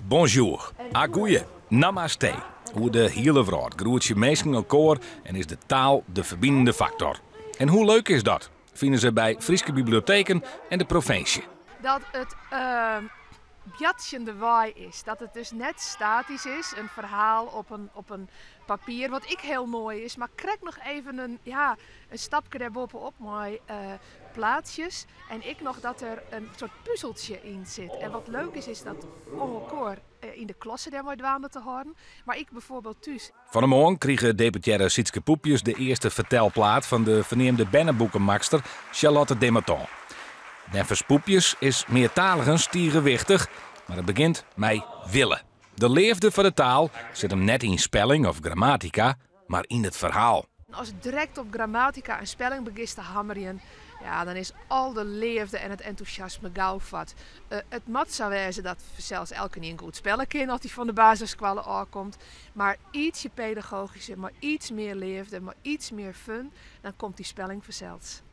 Bonjour, agoeie, namaste. Oer de hiele wrâld groetsje minsken elkoar en is de taal de ferbinende faktor. En hoe leuk is dat, fine se by Fryske biblioteken en de provinsje. Dat it boartsjendewei is. Dat it dus net statysk is, in ferhaal op in papier, wat ek hiel moai is, mar krekt noch even in, ja, in stapke dêrboppe-op mei plaatsjes. En ek noch dat der in soart puzeltsje yn sit. En wat leuk is, is dat om elkoar yn de klasse dêrmei dwaande te hâlden. Mar ek byfoarbyld thús. Fan 'e moarn krige deputearre Sietske Poepjes de earste fertelplaat fan de ferneamde berneboekemakster Charlotte Dematons. Neffens Poepjes is meartaligens tige wichtich, mar it begjint mei wille. De leafde foar de taal sit him net yn spelling of grammatika, mar yn it ferhaal. Ast direkt op grammatika en spelling begjinst te hammerjen, ja, dan is al de leafde en it entûsjasme gau fuort. It moat sa wêze dat fansels elkenien goed spelle kin as hy fan de basisskoalle ôfkomt. Mar ytsje pedagogysker, mei yts mear leafde, mei yts mear fun, dan komt dy spelling fansels.